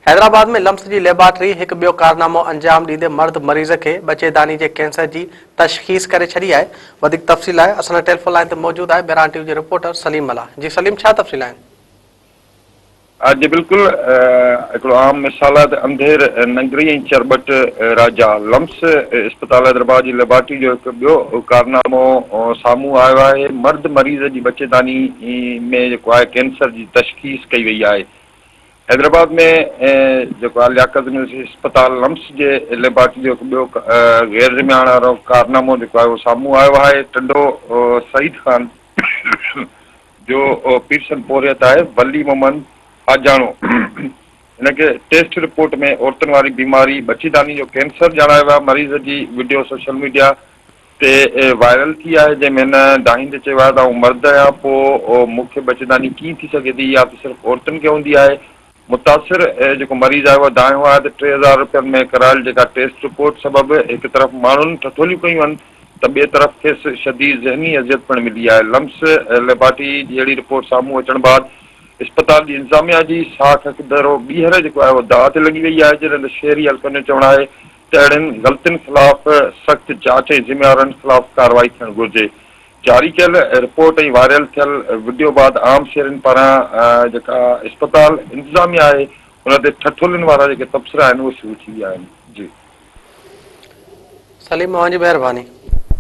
حيدرآباد ۾ لمس جي ليبارٽري هڪ ٻيو ڪارنامو انجام ڏيندي مرد مريض کي ٻچيداني جي ڪينسر جي تشخيص ڪري ڇڏي آهي. وڌيڪ تفصيل لاء اسان سان ٽيليفون لائين تي موجود آهي مهراڻ ٽي وي جي رپورٽر سليم ملاح. جي سليم ڇا تفصيل آهن؟ جي بلڪل هڪڙو عام مثال آهي ته انڌير ننگري ۽ چرٻٽ راجا لمس اسپتال حيدرآباد جي ليبارٽري جو هڪ ٻيو ڪارنامو سامهون آيو آهي مرد مريض جي ٻچيداني ۾ جيڪو آهي ڪينسر جي تشخيص ڪئي وئي آهي حيدرآباد ۾ جيڪو آهي لياقت يونيورسٽي اسپتال لمس جي ليبارٽري جو هڪ ٻيو غير ذميواراڻو ڪارنامو جيڪو آهي اهو سامهون آيو آهي ٽنڊو سعيد خان جو پيرسن پورهيت آهي ولي محمد حاجاڻو هن کي ٽيسٽ رپورٽ ۾ عورتن واري بيماري ٻچيداني جو ڪينسر ڄاڻايو ويو آهي مريض جي وڊيو سوشل ميڊيا تي وائرل ٿي آهي جنهن ۾ هن دانهيندي چيو آهي ته آئون مرد آهيان پوء مون کي ٻچيداني ڪيئن ٿي سگهي ٿي اها ته صرف عورتن کي هوندي آهي متاثر جيڪو مريض آهي اهو دانهيو آهي ته 3000 رپين ۾ ڪرايل جيڪا ٽيسٽ رپورٽ سبب هڪ طرف ماڻهن ٺٺوليون ڪيون آهن ته ٻئي طرف کيس شديد ذهني اذيت پڻ ملي آهي لمس ليبارٽري جي اهڙي رپورٽ سامهون اچڻ بعد اسپتال جي انتظاميا جي ساک هڪ ڀيرو ٻيهر جيڪو آهي اهو داء تي لڳي وئي آهي جڏهن ته شهري حلقن جو چوڻ آهي ته اهڙين غلطين خلاف سخت جاچ ۽ ذميوارن خلاف ڪارروائي ٿيڻ گهرجي. جاري ڪيل رپورٽ ۽ وائرل ٿيل وڊيو بعد عام شهرين پاران جيڪا اسپتال انتظاميا آهي ان تي ٺٺولين وارا جيڪي تبصرا آهن اهي شروع ٿي ويا آهن. جي. سليم اوهان جي مهرباني.